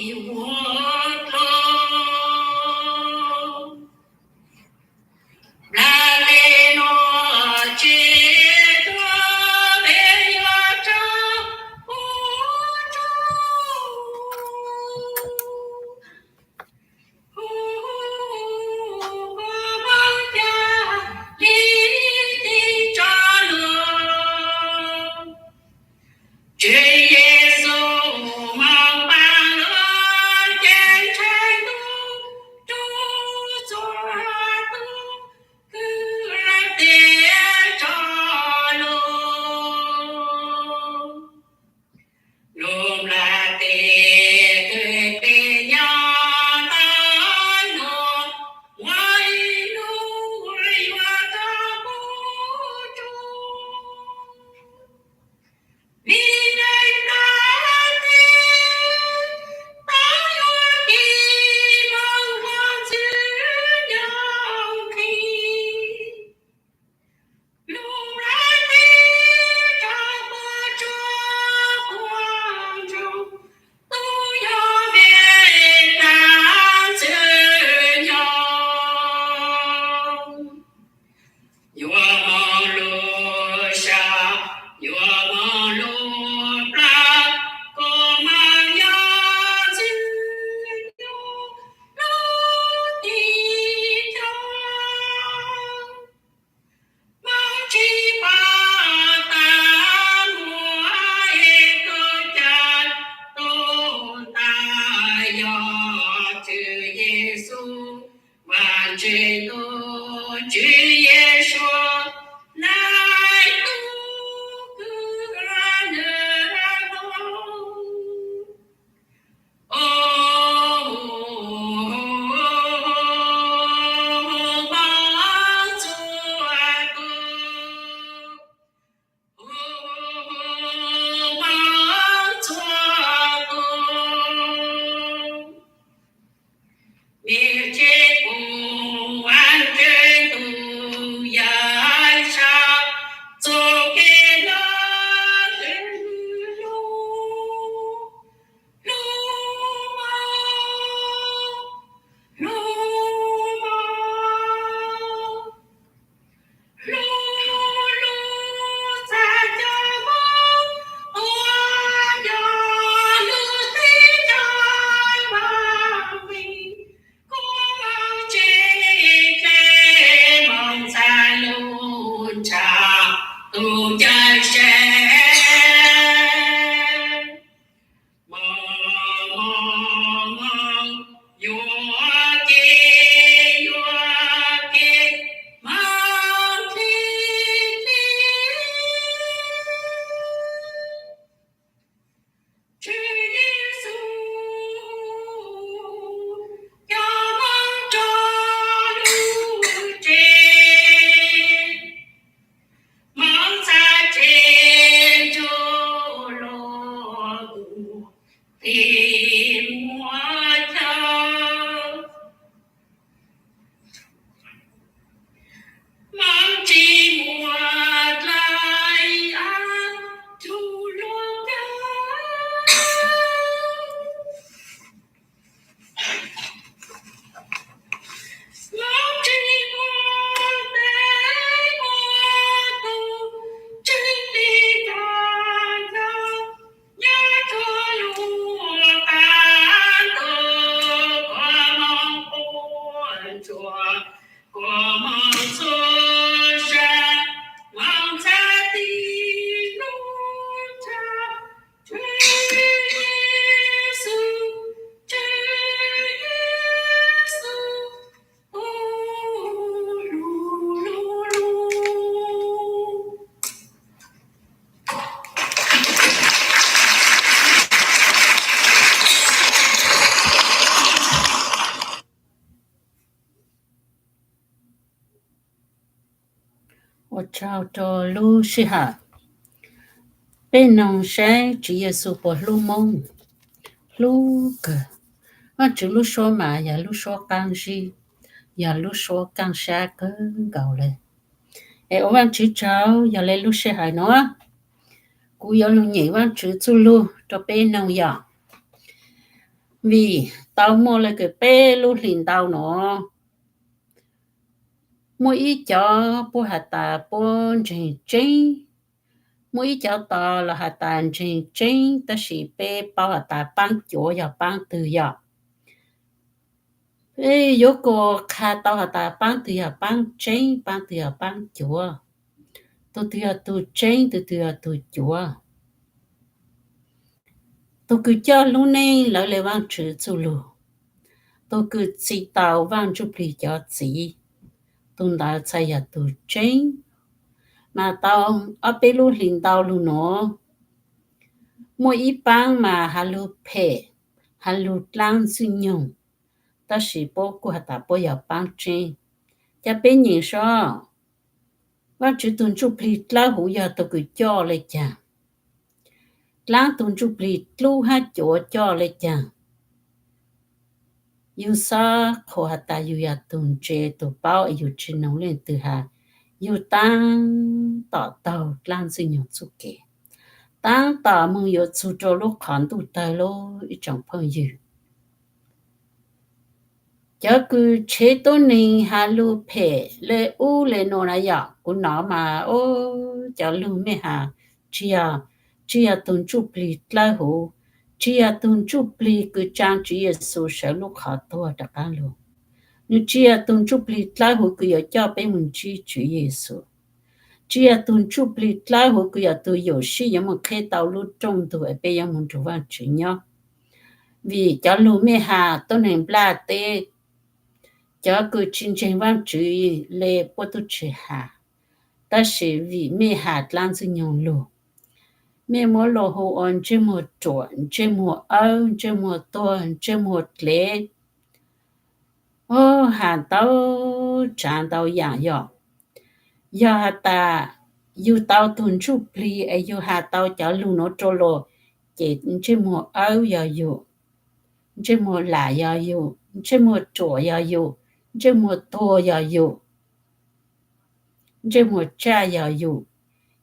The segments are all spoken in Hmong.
yuav dlua. Nplaj teb nuav tsev tuaj peb yuav rau kuv tsuj. Hu hu hu, puas moog ca le tig tso lug. Tswv Yexus moog paab lug, ces ntshai ntuj rua txhua tug kwv lam tig tso lug. Lub nplaj teb kws peb nyob tau nuav, muaj ib nub yuav tau puv tsuj. Vim neeg nplaj teb tau yuav kis moog ua Ntxwg Nyoog nqhis. Lub nplaj teb rua puas tsuaj puas ntsoog, tub yog vim dlaab Ntxwg Nyoog. Yuav moog lub sab, yuav moog lub plag, kuas moog nyob Ntxwg Nyoog lub teg chaw. Moog tsis pom tas muaj ib tug ca tub ntais, yog Tswv Yexus Vaajtswv tug. Tswv Yexus naaiv tug kws nwg moog. Mej tsev kuv Vaajtswv tug, yaj sab txuj kev lug, lug, lug moog, lug moog, lug lug txag coj moog ua yog lub teb chaws vaaj vim. Kuv moog tsev tsev moog txhaj lug nrhav tug Cawm Seej. Moog moog moog yuam kev yuam kev moog dlig dlig. Tswv Yexus coj moog rua lub tsev, moog txhaj tsev nrug luag mus tig muag chaw. Moog tsis muaj dlai ab tug luag kag. Moog tsis muaj teb muaj tug, tseeb tig tag nrho nyob rua lub qab ntuj. Kuv moog quaj ntsuag, kuv moog txhua sab, moog txhaj tig lub nrag. Tswv Yexus, Tswv Yexus, lug lug lug. Ua tsaug rua lub sij hawm peb noog saib Tswv Yexus puas hlub Moob. Hlub kawg. Vaajtswv lub suab mas yog lub suab qaab zib, yog lub suab kaaj sab kawg nkaus le. Es ua Vaajtswv tsaug yog le lub sij hawm nuav kuv yuav lug nyem Vaajtswv txuj lug rua peb noog yom. Vim tau muaj le kws peb lub hlis ntau no, muaj ib cov puab has tas puab ntseeg tseeb, muaj ib cov tos los has tas ntseeg tseeb, tab sis peb paub has tas paab cuav yog paab twg yog. Peb yuav kuas qha tau has tas paab twg yog paab tseeb, paab twg yog paab cuav, tug twg yog tug tseeb, tug twg yog tug cuav. Tug kws coj lub neej lawv le Vaajtswv txuj lug, tug kws txi tau Vaaj Ntsuj Plig cov txiv, tug ntawd txhaj yog tug tseeb. Mas tau ob peb lub hlis ntau lug nuav, muaj ib paab mas has lug phem, has lug dlaab ntxwg nyoog, tab sis puab kuj has tas puab yog paab tseeb. Ca peb nyeem seb, Vaajtswv tug Ntsuj Plig dlawb huv yog tug kws coj le caag? Dlaab tug Ntsuj Plig dlub hab cuav coj le caag? Yug xob qhuas has tas yug yog tug ntse tug paub es yug tsi noog leej twg has, yug taab tom taug dlaab ntxwg nyoog txuj kev, taab tom moog yuav txug rua lub qhov ntuj tawg lub ib tsoom phooj ywg. Cov kws tshev tuab neeg has lug phem le ub le nuav na yom, kuv nov mas, o, cov lug mej has tsi yog, tsi yog tug Ntsuj Plig dlawb huv, tsi yog tug Ntsuj Plig kws tsaa Tswv Yexus sawv lub qhov tuag rov qaab lug. Nwg tsi yog tug Ntsuj Plig dlawb huv kws yuav coj peb moog ntsib Tswv Yexus. Tsi yog tug Ntsuj Plig dlawb huv kws yog tug yuam sij yuav moog qheb tau lub rooj ntug es peb yuav moog nrug Vaajtswv nyob. Vim cov lug mej has tuab neeg nplaj teb, cov kws tsi ntseeg Vaajtswv le puab tub tsi has, tab sis vim mej has dlaab ntxwg nyoog lug, mej muab luas hu ua ntsej muag ruam, ntsej muag awb, ntsej muag tuag, ntsej muag dlev, o, has ntau tsaav ntau yaam yom. Yog has tas yug tau tug Ntsuj Plig es yug has tau cov lug nuav rua luas, ces ntsej muag awb yog yug, ntsej muag lam yog yug, ntsej muag ruam yog yug, ntsej muag tuag yog yug, ntsej muag tsaj yog yug.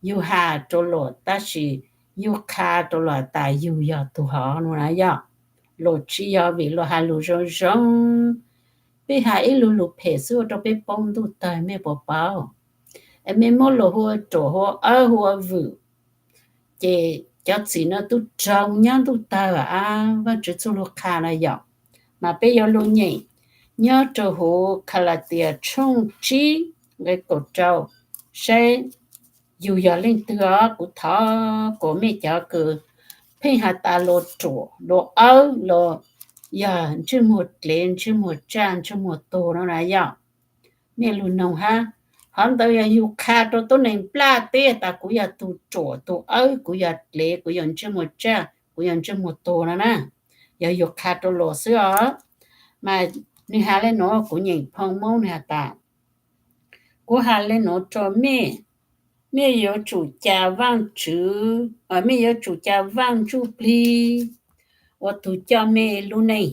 Yug has rua luas tab sis yug qha rua luas tas yug yog tug hov nuav na yom. Luas tsi yog vim luas has lug zoo zoo, peb has ib lug lug phem xwb ua rua peb poob ntuj tawg, mej puas paub? Es mej muab luas hu ua ruam, hu ua awb, hu ua vwm, ces cov txim nuav tub raug nyob ntuj tawg a, Vaajtswv txuj lug qha na yom. Mas peb yuav lug nyeem nyob rua huv Kalatias tshooj tsib nqe kaum rau, saib yug yog leej twg os. Kuv thov kuas mej cov kws pheej has tas luas ruam, luas awb, luas yog ntsej muag dlev, ntsej muag tsaj, ntsej muag tuag no na yom, mej lug noog hab. Hov ntawd yog yug qha rua tuab neeg nplaj teb tas kuv yog tug ruam, tug awb, kuv yog dlev, kuv yog ntsej muag tsaj, kuv yog ntsej muag tuag no na. Yog yug qha rua luas xwb os. Mas nwg has le nuav, kuv nyeem phoo Moob nwg has tas, kuv has le nuav rua mej, mej yuav tsum ca Vaajtswv, mej yuav tsum ca Vaaj Ntsuj Plig ua tug coj mej lub neej.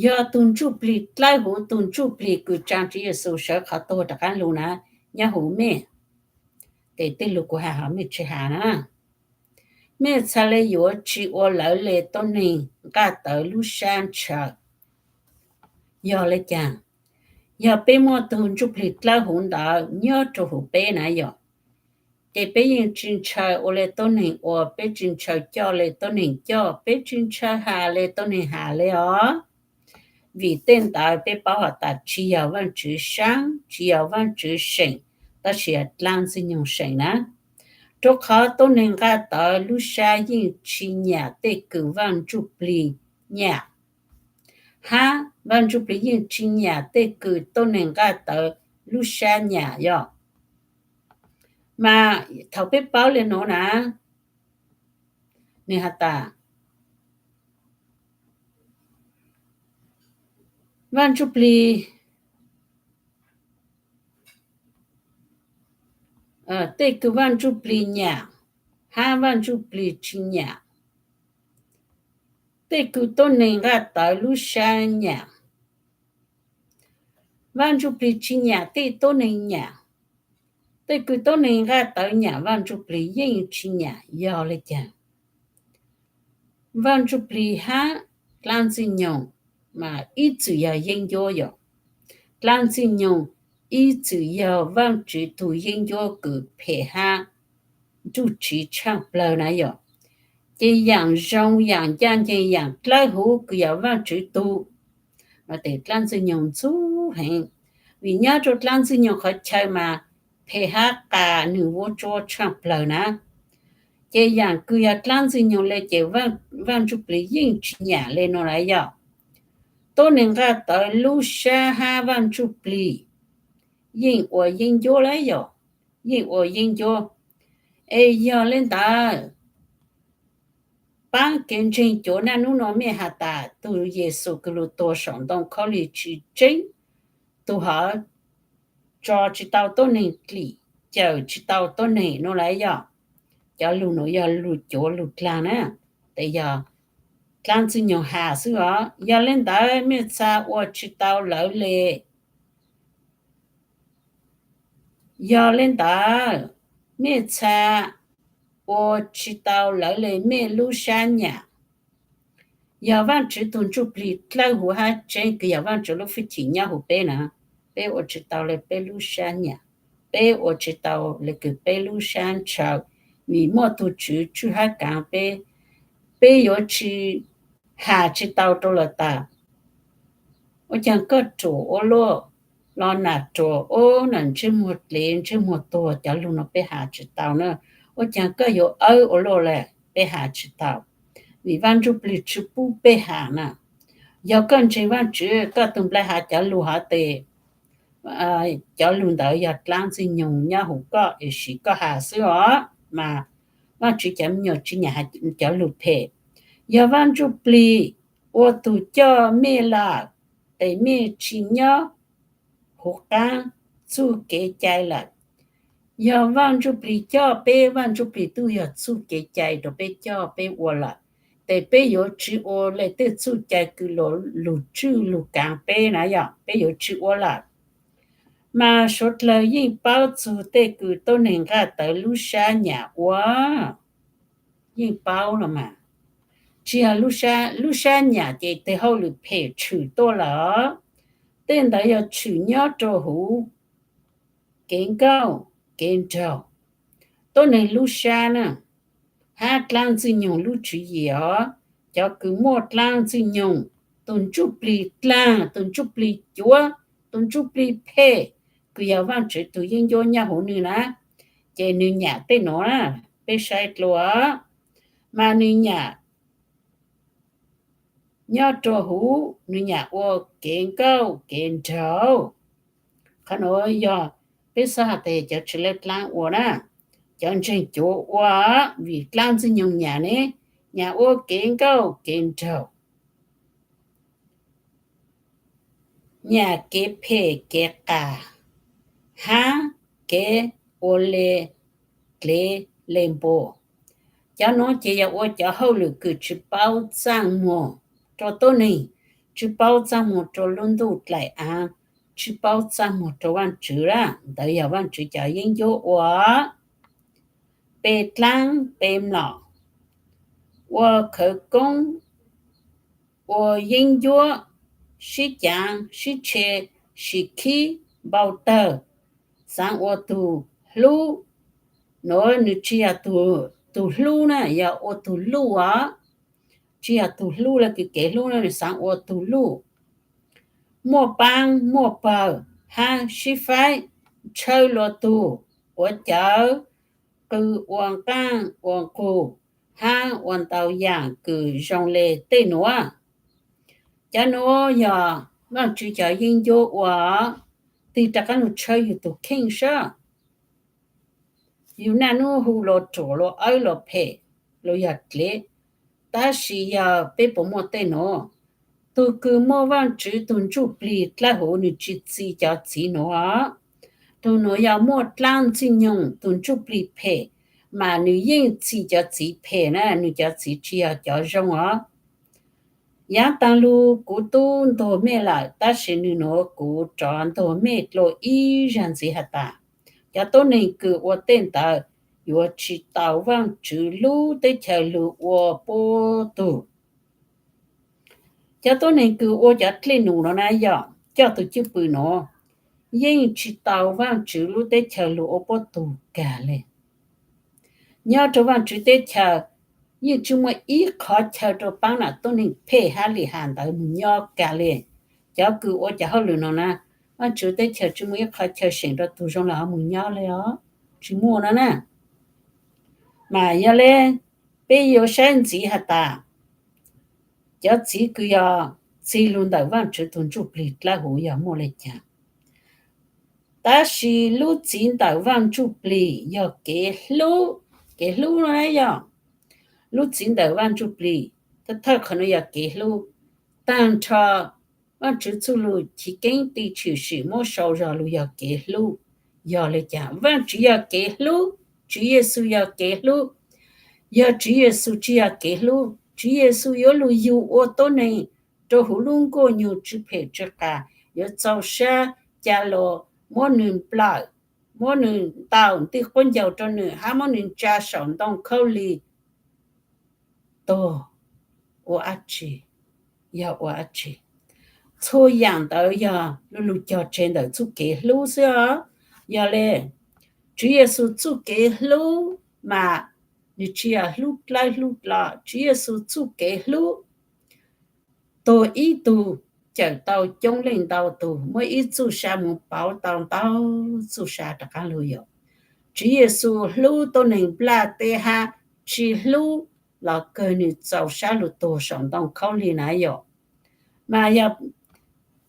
Yog tug Ntsuj Plig dlawb huv, tug Ntsuj Plig kws tsaa Tswv Yexus sawv qhov tuag rov qaab lug na, nyob huv mej, ces tej lug kuv has hov mej tsi has na, mej txhad le yuav tsi ua lawv le tuab neeg nqaj tawv lub sab ntshaw. Yog le caag? Yog peb muaj tug Ntsuj Plig dlawb huv ntawd nyob rua huv peb na yom, ces peb yeej tsi ntshaw ua le tuab neeg ua, peb tsi ntshaw coj le tuab neeg coj, peb tsi ntshaw has le tuab neeg has le os. Vim tej ntawd peb paub has tas tsi yog Vaajtswv saab, tsi yog Vaajtswv seem, tab sis yog dlaab ntxwg nyoog seem na. Rua qhov tuab neeg nqaj tawv lub sab yeej tsi nyam tej kws Vaaj Ntsuj Plig nyam, hab Vaaj Ntsuj Plig yeej tsi nyam tej kws tuab neeg nqaj tawv lub sab nyam yom. Mas thaum peb paub le nuav na, nwg has tas Vaaj Ntsuj Plig, tej kws Vaaj Ntsuj Plig nyam, hab Vaaj Ntsuj Plig tsi nyam, tej kws tuab neeg nqaj tawv lub sab nyam. Vaaj Ntsuj Plig tsi nyam tej tuab neeg nyam, tej kws tuab neeg nqaj tawv nyam Vaaj Ntsuj Plig yeej tsi nyam. Yog le caag? Vaj Ntsujplig hab dlaab Ntxwg Nyoog mas ib txwm yog yeeb ncuab yom. Dlaab Ntxwg Nyoog ib txwm yog Vaajtswv tug yeeb ncuab kws phem hab nruj tsiv tshaaj plawg na yom. Ces yaam zoo, yaam ncaaj nceeg, yaam dlawb huv kws yog Vaajtswv tug no tes dlaab Ntxwg Nyoog ntxub heev, vim nyob rua dlaab Ntxwg Nyoog qhov chaw mas phem hab qas nwg vuab tsuab tshaaj plawg na. Ces yaam kws yog dlaab Ntxwg Nyoog le ces Vaaj Ntsujplig yeej tsi nyam le no lawm yom. Tuab neeg nqaj tawv lub sab hab Vaaj Ntsujplig yeej ua yeeb ncuab lawm yom, yeej ua yeeb ncuab. Es yog le ntawd, paab kev ntseeg cuav naj nub no mej has tas tug Yexus kws lug tuag saum ntoo khaub lig tsi tseeb, tug hov tso tsi tau tuab neeg dlim, cawm tsi tau tuab neeg no lawm yom. Cov lug nuav yog lug cuav lug dlaag na, tes yog dlaab Ntxwg Nyoog has xwb os. Yog le ntawd mej txha ua tsi tau lawv le Yog le ntawd, mej txha ua tsi tau lawv le mej lub sab nyam. Yog Vaajtswv tug Ntsujplig dlawb huv hab tseeb kws yog Vaajtswv lub hwj chim nyob huv peb na, peb ua tsi tau le peb lub sab nyam, peb ua tsi tau le kws peb lub sab ntshaw, vim muaj tug Tswv tswj hab kaav peb, peb yuav tsi has tsi tau rau lawv tas ua caag koj ruam ua luaj, los nam ruam ua nam ntsej muag dlev ntsej muag tuag, cov lug no peb has tsi tau na. Ua caag koj yuav awb ua luaj le, peb has tsi tau, vim Vaaj Ntsujplig tsi pub peb has na. Yog koj ntseeg Vaajtswv, koj tug nplai has cov lug hov tes, cov lug ntawd yog dlaab Ntxwg Nyoog nyob huv koj es sim koj has xwb os, mas Vaajtswv cov me nyuam tsi nyam has cov lug phem. Yog Vaaj Ntsujplig ua tug coj mej lawm, tes mej tsi nyob huv qaab txuj kev cai lawm. Yog Vaaj Ntsujplig coj peb, Vaaj Ntsujplig tub yog txuj kev cai rau peb coj peb ua lawm, tes peb yuav tsi ua le tej txuj cai kws lug tswj lug kaav peb na yom, peb yuav tsi ua lawm. Mas suav dlawg yeej paub txug tej kws tuab neeg nqaj tawv lub sab nyam ua, yeej paub los mas. Tsi yog lub sab, lub sab nyam ces tes hauj lwm phem tshwm tuaj lawm. Tej ntawd yog tshwm nyob rau huv kev nkauj kev nraug, tuab neeg lub sab na, hab dlaab Ntxwg Nyoog lub tswv yim os. Cov kws muaj dlaab Ntxwg Nyoog, tug ntsuj plig dlaag, tug ntsuj plig cuav, tug ntsuj plig phem, kws yog Vaajtswv tug yeeb ncuab nyob huv nwg na, ces nwg nyam tej nuav na, peb saib dlua, mas nwg nyam nyob rua huv, nwg nyam ua kev nkauj kev nraug. Qhov nuav yog peb xaav has tas cov tsi laib dlaab ua na, cov ntseeg cuav ua, vim dlaab Ntxwg Nyoog nyam ne, nyam ua kev nkauj kev nraug, nyam kev phem kev qas, hab kev ua le dlev le npua. Cov nuav ces yog ua cov hauj lwm kws tsi paub txaaj muag rua tuab neeg, tsi paub txaaj muag rua lub ntuj dlaim aav, tsi paub txaaj muag rua Vaajtswv lawm. Ntawd yog Vaajtswv cov yeeb ncuab ua, pe dlaab pe mlom, ua khawv koob, ua yeeb ncuab, sib caav sib tshe, sim khib, npau tawg, xaav ua tug hlub. Nuav nwg tsi yog tug hlub na, yog ua tug luj os. Tsi yog tug hlub le kws kev hlub na, nwg xaav ua tug luj. Muaj paab muaj pawg hab sib faib, tshawb luag tug, ua cawv, qw ua nqaaj ua nqug, hab ua ntau yaam kws zoo le tej nuav. Cov nuav yog Vaajtswv cov yeeb ncuab ua, tig rov qaab lug tshawb yug tug kheej sab. Yug naj nub hu luag ruam luag awb luag phem, luag yog dlev, tab sis yog peb puas muaj tej nuav? Tug kws muaj Vaajtswv tug ntsuj plig dlawb huv nwg tsi txi cov txiv nuav. Tug nuav yog muaj dlaab Ntxwg Nyoog tug ntsuj plig phem, mas nwg yeej txi cov txiv phem na, nwg cov txiv tsi yog cov zoo os. Yaav taag lug kuv tub ntuag mej lawm, tab sis nwg nuav kuv rov ntuag mej dlua ib zag ntxiv has tas, cov tuab neeg kws ua tej ntawd yuav tsis tau Vaajtswv lub teb chaws lug ua puab tug. Cov tuab neeg kws ua cov dlej num no na yog coj tug cwj pwm nuav, yeej tsis tau Vaajtswv lub teb chaws lug ua puab tug kag le. Nyob rua Vaajtswv teb chaws yeej tsis muaj ib qhov chaw rua paab nam tuab neeg phej hab li has ntawd moog nyob kag le. Cov kws ua cov hauj lwm no na, Vaajtswv teb chaws tsis muaj ib qhov chaw seem rua tug zoo le ho moog nyob le os, tsis muaj no na. Mas yog le, peb yuav saib ntxiv has tas, cov txiv kws yog txig lug ntawm Vaajtswv tug ntsuj plig dlawb huv yog muaj le caag. Tab sis lub txiv ntawm Vaaj Ntsuj Plig yog kev hlub. Kev hlub no yog lub txiv ntawm Vaaj Ntsuj Plig, thawj thawj qhov no yog kev hlub. Taag nrho Vaajtswv txuj lug chiv keeb tij tshwm sim muab sau zog lug yog kev hlub. Yog le caag? Vaajtswv yog kev hlub, Tswv Yexus yog kev hlub. Yog Tswv Yexus tsis yog kev hlub, Tswv Yexus yuav lug yug ua tuab neeg rua huv lub nkuaj nyug tsi phem tsi qas, yuav txaus sab ca los, muab nwg nplawm, muab nwg ntaus nti quab ncaug rua nwg hab muab nwg ntsa saum ntoo khaub lig tuag ua dab tsi? Yog ua dab tsi? Txhua yaam ntawd yog lu lug cog tseg ntawm txuj kev hlub xwb os. Yog le, Tswv Yexus txuj kev hlub mas nwg tsis yog hlub dlawb hlub dlo. Tswv Yexus txuj kev hlub, tuag ib tug cawm tau coob leej ntau tug, muab ib txuj sa moog pauv tau ntau txuj sa rov qaab lug yom. Tswv Yexus hlub tuab neeg nplaj teb hab tsis hlub los kawg nwg txaus sab lug tuag saum ntoo khaub lig na yom. Mas yog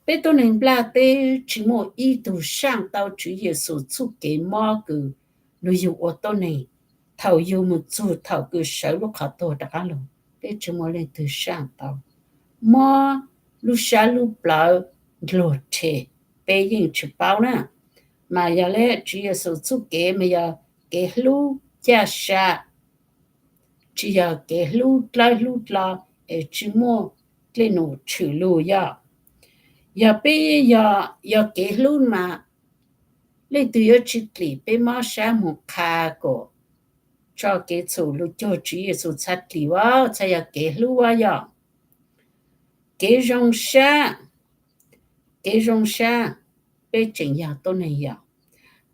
peb tuab neeg nplaj teb tsis muaj ib tug saaj tau Tswv Yexus txuj kev mob kws lug yug ua tuab neeg, thaum yug moog txug thaum kws sawv lub qhov tuag rov qaab lug, peb tsis muaj leej twg saaj tau. Mob lub sab lub plawv ndluag rhe, peb yeej tsis paub na. Mas yog le Tswv Yexus txuj kev mas yog kev hlub caj sa, tsis yog kev hlub dlawb hlub dlo, es tsis muaj dlej num tshwm lug yog. Yog peb yog, yog kev hlub mas leej twg yuav tsis dlim peb mob sab moog qha kom tso kev txhum lug cuag Tswv Yexus txhaj dlim as, txhaj yog kev hlub as yog. Kev zoo sab, kev zoo sab, peb tseem yog tuab neeg yog.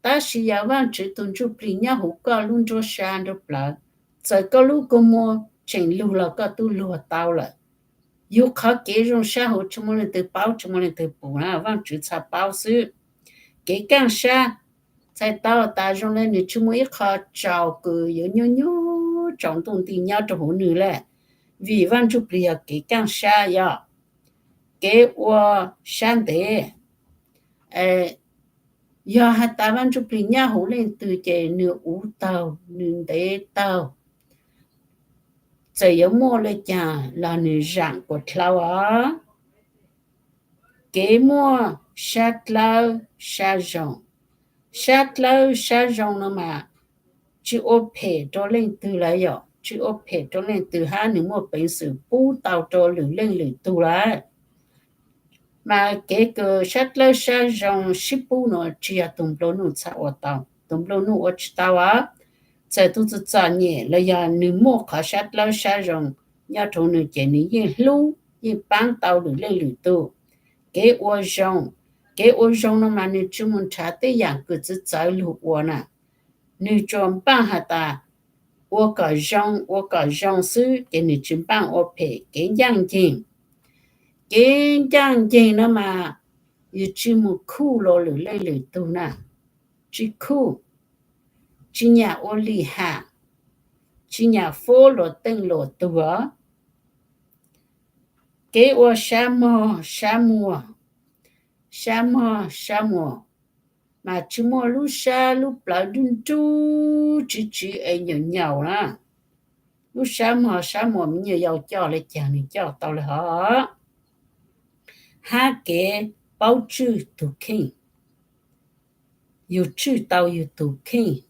Tab sis yog Vaajtswv tug Ntsuj Plig nyob huv koj lub nruab sab nruab plawv, txawm koj lub kua muag tseem lug los koj tub luag tau lawm. Yug qhov kev zoo sab huv tsis muaj leej twg paub tsis muaj leej twg pum na, Vaajtswv txhaj paub xwb. Kev kaaj sab, txhais tau tas zoo le nwg tsis muaj ib qho tsaus kws yuav nyuaj nyuaj tsaus ntuj nti nyob rua huv nwg le, vim Vaaj Ntsuj Plig yog kev kaaj sab yog kev ua sab ntev. Yog has tas Vaaj Ntsuj Plig nyob huv leej twg ces nwg uv taug nwg ntev taug, txawm yuav muaj le caag los nwg zaam kuas dlhau os. Kev muaj sab dlawb sab zoo. Sab dlawb sab zoo no mas tsis ua phem rua leej twg lawm yom, tsis ua phem rua leej twg hab nwg muaj peev xwm pub tau rua lwm leej lwm tug lawm. Mas kev kws sab dlawb sab zoo sib pub no tsis yog tug nplua nuj txhaj ua tau, tug nplua nuj ua tsis tau os. Txawm tug txom txom nyem los yog nwg muaj qhov sab dlawb sab zoo nyob rua nwg ces nwg yeej hlub yeej paab tau lwm leej lwm tug. Kev ua zoo, kev ua zoo no mas nwg tsis mus nrhav tej yaam kws txwv txawv lug ua na. Nwg tsuas npaaj has tas ua kom zoo ua kom zoo xwb ces nwg tsis npaaj ua phem. Kev ncaaj nceeg, kev ncaaj nceeg no mas yus tsis mus khuj lug lwm leej lwm tug na, tsis khuj, tsis nyam ua lim ham, tsis nyam fuab luas teej luas tug os. Kev ua sab mog sab muag, sab mog sab muag, mas tsis muaj lub sab lub plawv nruj nruj tsiv tsiv es nyaum nyaum na. Lub sab mog sab muag me nyuam yaus coj le caag nwg coj tau le hov. Hab kev paub tswj tug kheej, yus tswj tau yus tug kheej.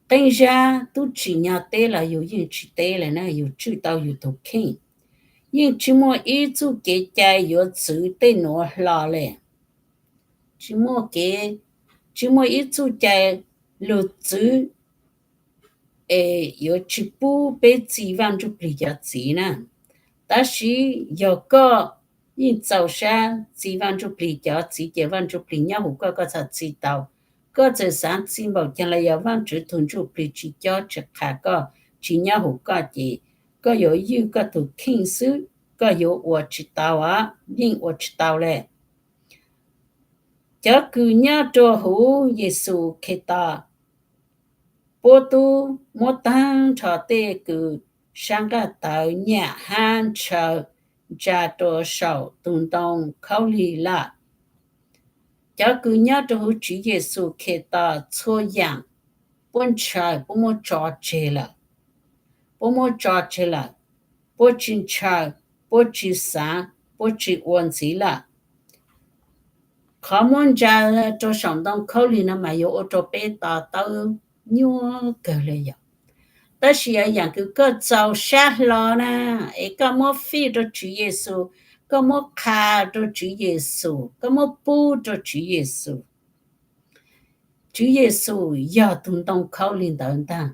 Qee zag tub tsim nyog teb los yus yeej tsis teb le na, yus tswj tau yus tug kheej. Yeej tsis muaj ib txuj kev cai yuav txwv tej nuav hlo le. Tsis muaj kev, tsis muaj ib txuj cai lug txwv es yuav tsis pub peb txi Vaj Ntsujplig cov txiv na. Tab sis yog koj yeej txaus sab txi Vaj Ntsujplig cov txiv ces Vaj Ntsujplig nyob hauv koj, koj txhaj txi tau. Koj txawm xav txi npaum cas los yog Vaj Ntsujplig tus Ntsujplig tsis cob tsis qha koj, tsis nyob hauv koj ces koj yuav ywj koj tus kheej xwb, koj yuav ua tsis tau, yeej ua tsis tau le. Cov kws nyob rua huv Yexus Khetos puab tub muab taag nrho tej kws sab nqaj tawv nyam hab ntshaw ntsa rua saum tus ntoo khaub lig lawm. Cov kws nyob rua huv Tswv Yexus Khetos txhua yaam puab ntshaw, puab muab tso tseg lawm. Puab muab tso tseg lawm, puab tsis ntshaw, puab tsis xaav, puab tsis ua ntxiv lawm. Qhov muab ntsa rua saum ntoo khaub lig no mas yuav ua rua peb to taub nyuaj kawg le yom. Tab sis yog yaam kws koj txaus sab hlo na, es koj muab fij rua Tswv Yexus, koj muab qha rua Tswv Yexus, koj muab pub rua Tswv Yexus. Tswv Yexus yog tus ntoo khaub lig ntawd ntag,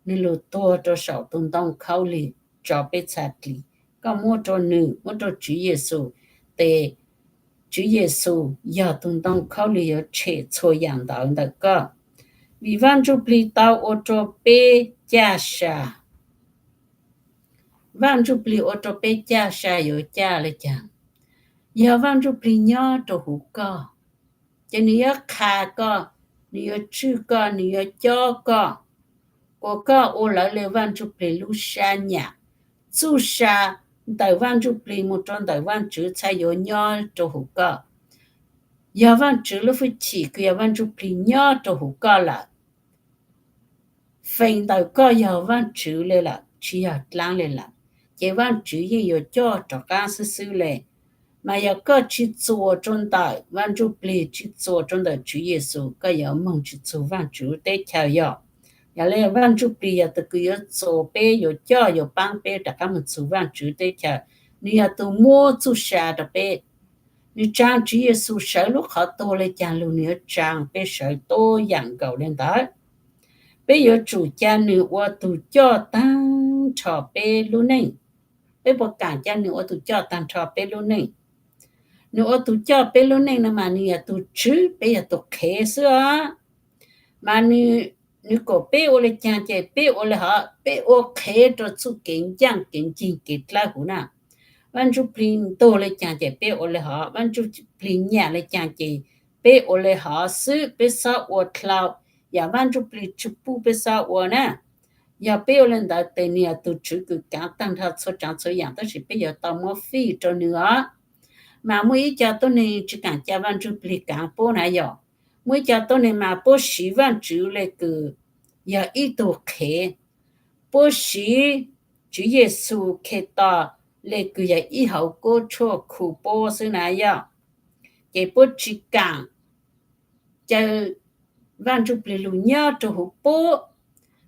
nwg lug tuag rua saum tus ntoo khaub lig tso peb txhaj dlim. Koj muab rua nwg, muab rua Tswv Yexus, tes Tswv Yexus yog tus ntoo khaub lig yuav tshem txhua yaam ntawd ntawm koj. Vim Vaj Ntsujplig tau ua rua peb caj sa. Vaj Ntsujplig ua rua peb caj sa yuav caj le caag? Yog Vaj Ntsujplig nyob rua huv koj, ces nwg yuav qha koj, nwg yuav tswj koj, nwg yuav cob koj, kuas koj ua lawv le Vaj Ntsujplig lub sab nyam. Txuj sa ntawm Vaj Ntsujplig moog rua ntawm Vaajtswv txhaj yuav nyob rua huv koj. Yog Vaajtswv lub hwj chim kws yog Vaj Ntsujplig nyob rua huv koj lawm, feem ntawm koj yog Vaajtswv le lawm, tsis yog dlaab le lawm, ces Vaajtswv yeej yuav coj rov qaab xwb xwb le. Mas yog koj tsis txuas rua ntawm Vaj Ntsujplig, tsis txuas rua ntawm Tswv Yexus, koj yuav moog tsis txug Vaajtswv teb chaws yog. Yog le Vaj Ntsujplig yog tug kws yuav txuas peb, yuav coj yuav paab peb rov qaab moog txug Vaajtswv teb chaws. Nwg yog tug muab txuj sa rua peb. Nwg tsaa Tswv Yexus sawv lub qhov tuag le caag lug, nwg yuav tsaa peb sawv tuab yaam nkaus le ntawd. Peb yuav tsum ca nwg ua tug coj taag nrho peb lub neej. Peb puas kaam ca nwg ua tug coj taag nrho peb lub neej? Nwg ua tug coj peb lub neej no mas nwg yog tug tswv, peb yog tug qhev xwb os. Mas nwg kom peb ua le caag ces peb ua le hov, peb ua qhev rua txuj kev ncaaj kev ncig kev dlawb huv na. Vaaj Ntsujplig ntuag le caag ces peb ua le hov, Vaaj Ntsujplig nyam le caag ces peb ua le hov xwb, peb xob ua dlhau yaam Vaaj Ntsujplig tsi pub peb xob ua na. Yog peb ua le ntawd tes nwg yog tug tswv kws kaav taag nrho txhua tsaav txhua yaam, tab sis peb yuav tau muab fij rua nwg os. Mas muaj ib co tuab neeg tsi kaam ca Vaaj Ntsujplig kaav puab na yog. Muaj ib co tuab neeg mas puab siv Vaajtswv le kws yog ib tug qhev, puab siv Tswv Yexus Khetos le kws yog ib hauv kuab tshuaj khu puab xwb na yog. Ces puab tsi kaam ca Vaaj Ntsujplig lug nyob rua huv puab.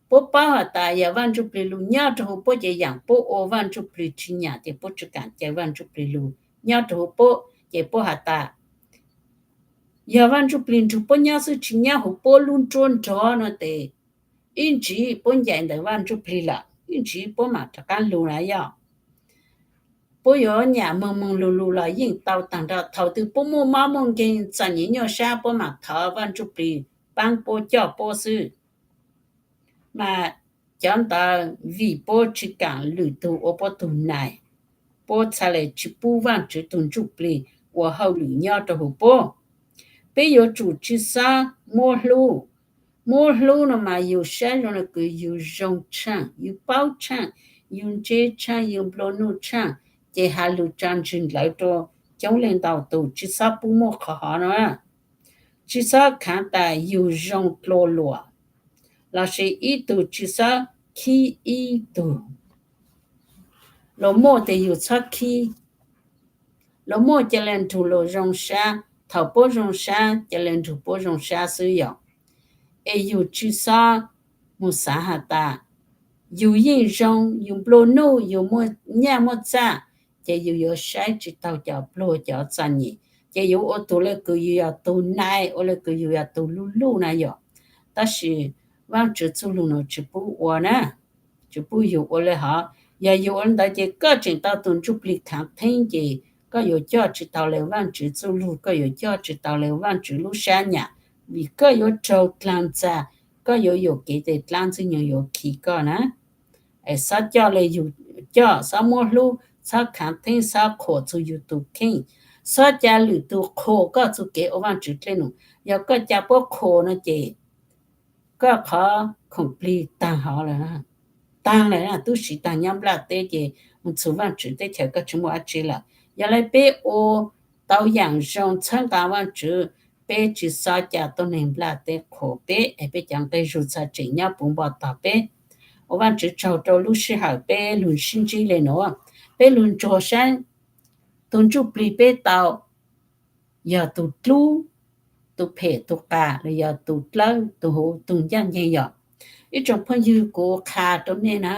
Puab paub has tas yog Vaaj Ntsujplig lug nyob rua huv puab ces yaam puab ua Vaaj Ntsujplig tsi nyam, ces puab tsi kaam ca Vaaj Ntsujplig lug nyob rua huv puab. Ces puab has tas yog Vaaj Ntsujplig nrug puab nyob xwb tsi nyob huv puab lub nruab nrog no tes ib ntsig puab ncaim ntawm Vaaj Ntsujplig lawm, ib ntsig puab maam rov qaab lug na yog. Puab yuav nyam moog moog lug lug los yeej tau taag nrho. Thaus twg puab muaj mob muaj nkeeg txom nyem nyuaj sab puab maam thov Vaaj Ntsujplig paab puab coj puab xwb. Mas cov ntawd vim puab tsi kaam lwm tug ua puab tug nais, puab txhaj le tsi pub Vaajtswv tug Ntsujplig ua hauj lwm nyob rua huv puab. Peb yuav tsum tsi xob muab hlub. Muab hlub no mas yug saib zoo le kws yug zoo tshaaj, yug paub tshaaj, yug ntse tshaaj, yug nplua nuj tshaaj, ces has lug tsaa ntsig ndlawv rua coob leej ntau tug, tsi xob pub muaj qhov hov no. Tsi xob khaav tas yug zoo dlua luam, lossis ib tug tsi xob khib ib tug. Luas muaj tes yug txhob khib. Luas muaj ca le nrug luas zoo sab, thaus puab zoo sab ca le nrug puab zoo sab xwb yom. Es yug tsi xob moog xaav has tas yug yeej zoo, yug nplua nuj, yug muaj nyaj muaj txaj, ces yug yuav saib tsi taug cov pluag cov txom nyem, ces yug ua tug le kws yug yog tug nais, ua le kws yug yog tug luj luj na yom. Tab sis Vaajtswv txuj lug nuav tsi pub ua na, tsi pub yug ua le hov. Yog yug ua le ntawd ces koj tseem tau tug ntsuj plig khaav theeb ces koj yuav coj tsi tau le Vaajtswv txuj lug, koj yuav coj tsi tau le Vaajtswv lub sab nyam, vim koj yuav raug dlaag txag, koj yuav yuam kev tes dlaab ntxwg nyoog yuav khi koj na. Xob coj le yug coj, xob muab hlub, xob khaav theeb, xob qhuas txug yug tug kheej, xob ca lwm tug qhuas koj txug kev ua Vaajtswv dlej num. Yog koj ca puab qhuas no ces koj qhov khoom plig taag hov lawm, taag lawm, tub siv taag nyob nplaj teb ces moog txug Vaajtswv teb chaws koj tsi muaj dlaab tsi lawm. Yog le peb ua tau yaam zoo txhawb nqaa Vaajtswv, peb tsi xob ca tuab neeg nplaj teb qhuas peb es peb cov nqe zug txhad tseem nyob puv npo tog peb. Ua Vaajtswv tsaug rau lub sij hawm peb lug sib ntsib le nuav, peb lug ntsuag saib tug ntsuj plig peb tau yog tug dlub, tug phem, tug qas, los yog tug dlawb, tug huv, tug ncaaj nceeg yom. Ib tsoom phooj ywg, kuv qha rau mej na,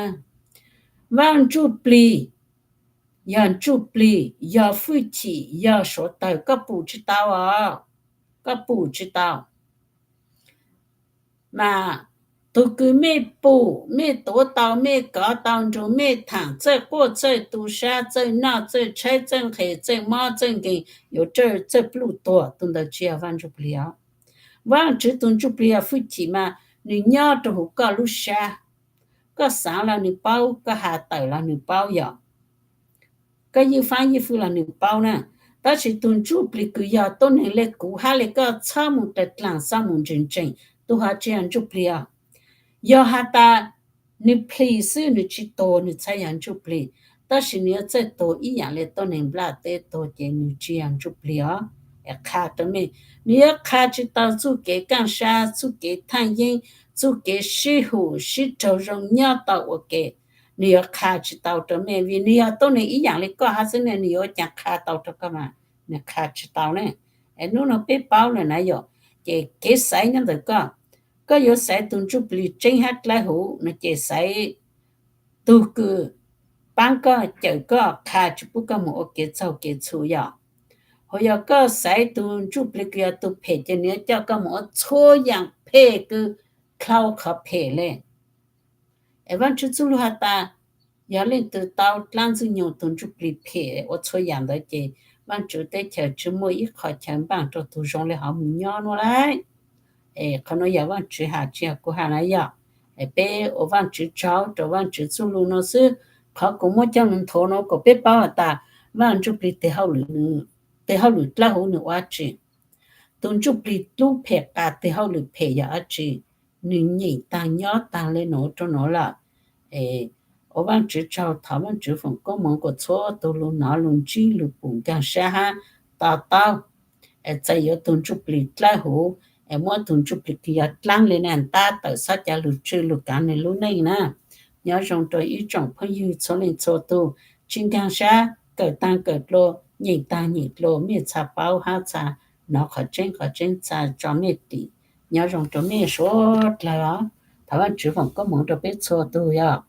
Vaaj ntsuj plig yog ntsuj plig, yog fwj chim, yog suav tawg, koj pum tsi tau os, koj pum tsi tau. Mas tug kws mej pum, mej tuav tau, mej kov tau nrug mej thaam txawj quaj txawj tu sab, txawj noj txawj tshaib, txawj nqhes txawj mob txawj nkeeg, yuav txawj pluj tuag, tug ntawd tsi yog Vaaj ntsuj plig os. Vaajtswv tug ntsuj plig yog fwj chim mas nwg nyob rua huv koj lub sab. Koj xaav los nwg paub, koj has tawm los nwg paub yom. Koj ywj faab ywj fwj los nwg paub na. Tab sis tug ntsuj plig kws yog tuab neeg le kuv hab le koj txhob mus dlaag dlaag, txhob mus ntseeg ntseeg, tug hov tsi yog ntsuj plig os. Yog has tas nwg plig xwb, nwg tsi tuag, nwg txhad yog ntsuj plig. Tab sis nwg yuav txawj tuag ib yaam le tuab neeg nplaj teb tuag ces nwg tsi yog ntsuj plig os. Es qha rua mej, nwg yuav qha tsi tau txuj kev kaaj sab, txuj kev thaaj yeeb, txuj kev sib hum sib raug zoo nyob tau ua ke. Nwg yuav qha tsi tau rua mej, vim nwg yog tuab neeg ib yaam le koj hab xwb ne, nwg yuav ua caag qha tau rua koj mas? Nwg qha tsi tau ne. Es nub nua peb paub lawm na yom, ces kev xaiv nyob ntawm koj. Koj yuav xaiv tug ntsuj plig tseeb hab dlawb huv no ces xaiv tug kws paab koj, cawm koj, qha tsi pub koj mus ua kev txaug kev txhum yom. Ho yog koj xaiv tug ntsuj plig kws yog tug phem ces nwg yuav coj koj mus ua txhua yaam phem kws dlhau qhov phem le. Es Vaajtswv txuj lug has tas, yog leej twg tau dlaab ntxwg nyoog tug ntsuj plig phem ua txhua yaam ntawd ces Vaajtswv teb chaws tsi muaj ib qho chaw npaaj rua tug zoo le hov mus nyob nuav lawm. Es qhov nuav yog Vaajtswv has tsi yog kuv has na yom. Es peb ua Vaajtswv tsaug rua Vaajtswv txuj lug nuav xwb. Qhov kuv muab coj lug nthuav nuav kom peb paub has tas Vaaj ntsuj plig teg hauj lwm dlawb huv nwg ua dlaab tsi, tug ntsuj plig dlub phem qas teg hauj lwm phem yog dlaab tsi, nwg nyeem taag nyob taag le nuav rua nuav lawm. Es ua Vaajtswv tsaug, thov Vaajtswv foom koob moov kom txhua tug lug nov lug ntsib lug pum nkaag sab hab to taub. Es txawm yuav tug ntsuj plig dlawb huv, es muab tug ntsuj plig kws yog dlaab le na ntab tawm xob ca lug tswj lug kaav nwg lub neej na. Nyob zoo rua ib tsoom phooj ywg txhua leej txhua tug, tsi nkaag sab, kawm taag kawm dlua, nyeem taag nyeem dlua, mej txha paub hab txha nov qhov tseeb qhov tseeb txha tso mej dim. Nyob zoo rua mej suav dlawg os. Thov Vaajtswv foom koob moov rua peb txhua tug yog.